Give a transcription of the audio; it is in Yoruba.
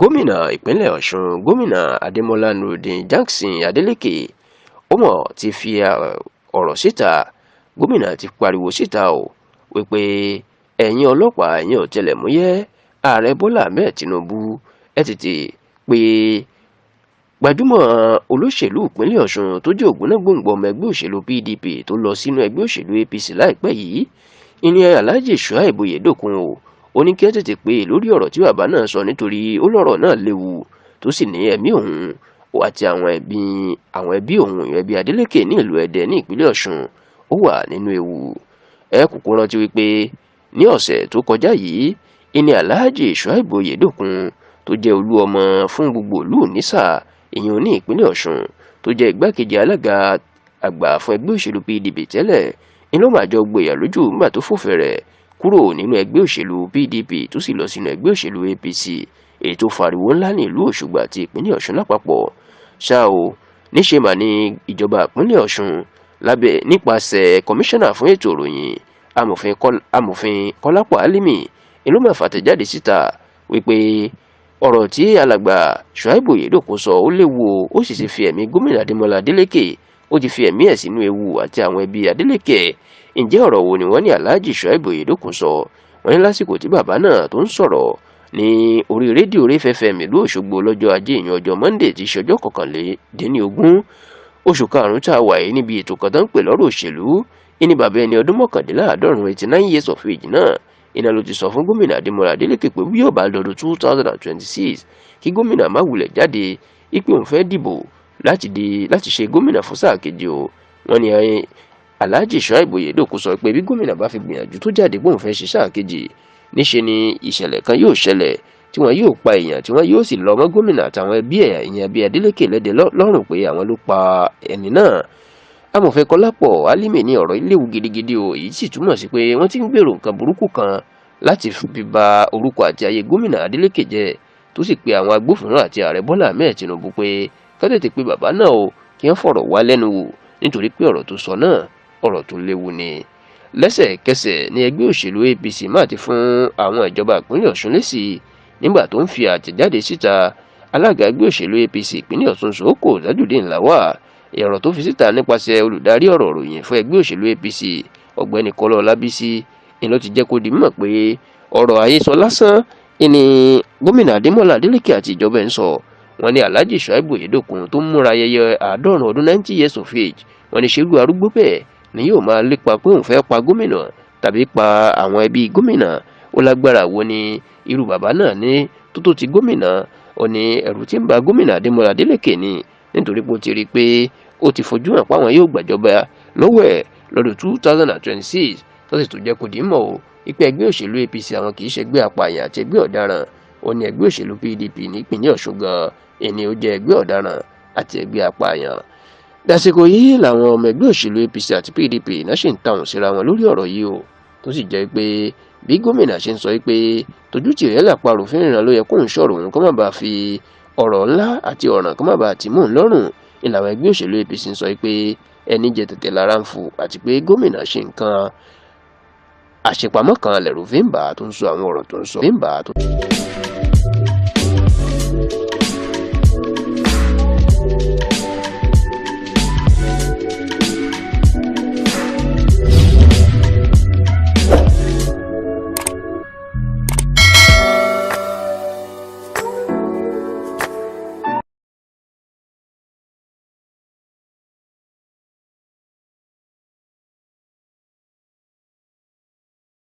Gómìnà ìpínlẹ̀ Ọ̀ṣun, Gómìnà Adémọlá Nurudeen Jackson Adeleke, ó mọ̀ ti fi ọ̀rọ̀ síta. Gómìnà ti pariwo síta o wípé ẹ̀yin ọlọ́pàá, ẹ̀yin ọ̀tẹlẹ̀múyẹ́, Ààrẹ Bọ́lá Ahmed Tinubu, ẹ tètè pé gbajúmọ̀ olóṣèlú ìpínlẹ̀ Ọ̀ṣun tó jẹ́ ògúnnágbòǹgbò ọmọ ẹgbẹ́ òṣèlú PDP tó lọ sínú ẹgbẹ́ òṣèlú APC láìpẹ́ yìí, ìní Alhaji Shuaib Oyedokun o. Ó ní kí ẹ tètè pé lórí ọ̀rọ̀ tí bàbá náà sọ, nítorí ó lọ́rọ̀ náà léwu, tó sì ní ẹ̀mí òun àti àwọn ẹbí òun, ẹbí Adeleke ní ìlú Ẹdẹ ní ìpínlẹ̀ Ọ̀ṣun, ó wà nínú ewu. Ẹ kúkú rántí wípé ní ọ̀sẹ̀ tó kọjá yìí, ìní Alhaji Shuaib Oyedokun, tó jẹ́ olú ọmọ fún gbogbo ìlú Ìnísà, ìyẹn ní ìpínlẹ̀ Ọ̀ṣun, tó jẹ́ igbákejì alága àgbà fún ẹgbẹ́ òṣèlú PDP tẹ́lẹ̀, ń ló máa jọ gbòyà lójú nígbà tó fòfẹ̀rẹ̀ kúrò nínú ẹgbẹ́ òṣèlú PDP tó sì lọ sínú ẹgbẹ́ òṣèlú APC, èyí tó fariwo ńlá ní ìlú Òṣogbo àti ìpínlẹ̀ Ọ̀ṣun lápapọ̀. Ṣá o, níṣe mà ní ìjọba ìpínlẹ̀ Ọ̀ṣun lábẹ́ nípasẹ̀ kọmíṣánná fún ètò ìròyìn, Amòfin Kọ́lápọ̀ Álímì, ló máa fàtẹ̀jáde síta wípé ọ̀rọ̀ tí alàgbà Shuaib Oyedokun sọ, ó léwu, ó sì ti fi ẹ̀mí gómìnà Adémọlá Adélékè, ó ti fi ẹ̀mí ẹ̀ sínú ewu àti àwọn ẹbí Adélékè. Ǹjẹ́ ọ̀rọ̀ wo ni wọ́n ní Alhaji Shuaib Oyedokun sọ? Wọ́n ní lásìkò tí bàbá náà tó ń sọ̀rọ̀ ní orí rédíò Rave FM ìlú Òṣogbo lọ́jọ́ Ajé, ìyẹn ọjọ́ Monday tí í ṣe ọjọ́ 21 oṣù karùn-ún tá a wà yìí, níbi ètò kan tó ń pè lọ́rọ̀ òṣèlú, ìní bàbá ẹni ọdún 89, 89 years of age náà, iná ló ti sọ fún gómìnà Adémọlá Adélékè pé bí yóò bá lọ́dún 2026, kí gómìnà má wulẹ̀ jáde ipe òun fẹ́ dìbò láti di láti ṣe gómìnà fún sáà kejì o. Wọ́n ní Alhaji Shuaib Oyedokun sọ pé bí gómìnà bá fi gbìyànjú tó jáde bóun fẹ́ ṣe sáà kejì, níṣe ni ìṣẹ̀lẹ̀ kan yóò ṣẹlẹ̀ tí wọ́n yóò pa èèyàn, tí wọ́n yóò sì lọ mọ́ gómìnà àtàwọn ẹbí ẹ̀, ìyẹn ẹbí Adeleke lẹ́dẹ̀ lọ́rùn pé àwọn ló pa ẹni náà. Amòfin Kọlápọ̀ Álímì ní ọ̀rọ̀ léwu gidigidi o. Èyí sì túmọ̀ sí pé wọ́n ti ń gbèrò nǹkan burúkú kan láti fi ba orúkọ àti ayé gómìnà Adeleke jẹ́, tó sì pe àwọn agbófinró àti Ààrẹ Bọ́lá Ahmed Tinubu pé ká tètè pe bàbá náà o, kí wọ́n fọ̀rọ̀ wá lẹ́nu wò, nítorí pé ọ̀rọ̀ tó sọ náà, ọ̀rọ̀ tó léwu ni. Lẹ́sẹ̀kẹsẹ̀ ní ẹgbẹ́ òṣèlú APC máa ti fún àwọn ìjọba ìpínlẹ̀ Ọ̀ṣun lésì. Nígbà tó ń fi àtẹ̀jáde síta, alága ẹgbẹ́ òṣèlú APC ìpínlẹ̀ Ọ̀ṣun, Sòókò Tajudeen Lawal, ọ̀rọ̀ tó fi síta nípasẹ̀ olùdarí ọ̀rọ̀ ìròyìn fún ẹgbẹ́ òṣèlú APC, Ọ̀gbẹ́ni Kọ́lá Ọlábísí, ni ló ti jẹ́ kó di mímọ̀ pé ọ̀rọ̀ àhesọ lásán ìní gómìnà Adémọ́lá Adélékè àti ìjọba ẹ̀ ń sọ. Wọ́n ní Alhaji Shuaibu Oyedokun tó ń múra ayẹyẹ 90 ọdún, 90 years of age, wọ́n ní ṣerú arúgbó bẹ́ẹ̀ ni yóò máa lépa pé òun fẹ́ pa gómìnà tàbí pa àwọn ẹbí gómìnà? Ó lágbára wo ni irú bàbá náà ní tó tó ti gómìnà? Ó ní ẹ̀rù tí ń ba gómìnà Adémọ́lá Adélékè ni, nítorí pé ó ti rí i pé ó ti fojú hàn páwọn yóò gbàjọba lọ́wọ́ ẹ̀ lọ́dún 2026. Tó sì tún jẹ́ kó dì í mọ̀ o ìpè ẹgbẹ́ òṣèlú APC àwọn kì í ṣe ẹgbẹ́ apààyàn àti ẹgbẹ́ ọ̀daràn. Ó ní ẹgbẹ́ òṣèlú PDP nípìnlẹ̀ Ọ̀ṣun gan ẹni ó jẹ́ ẹgbẹ́ ọ̀daràn àti ẹgbẹ́ apààyàn. Dàsìkò yìí làwọn ọmọ ẹgbẹ́ òṣèlú APC àti PDP náà ṣì ń tàwọn síra wọn lórí ọ̀rọ̀ yìí o, tó sì jẹ́ pé bí gómìnà ṣe ń sọ pé tójú tìrẹ làparò fún ìran ló yẹ kóun sọ̀rọ̀ òun kó má bàa fi ọ̀rọ̀ ńlá àti ọ̀ràn kó má bàa tì mọ́ òun lọ́rùn, ni làwọn ẹgbẹ́ òṣèlú APC ń sọ pé ẹni jẹ tẹ̀tẹ̀ lára ń fò, àti pé gómìnà ṣe nǹkan àṣepamọ́ kan lẹ̀rù fi ń bà á tó ń sọ àwọn ọ̀rọ̀ tó ń sọ fi ń bà á tó.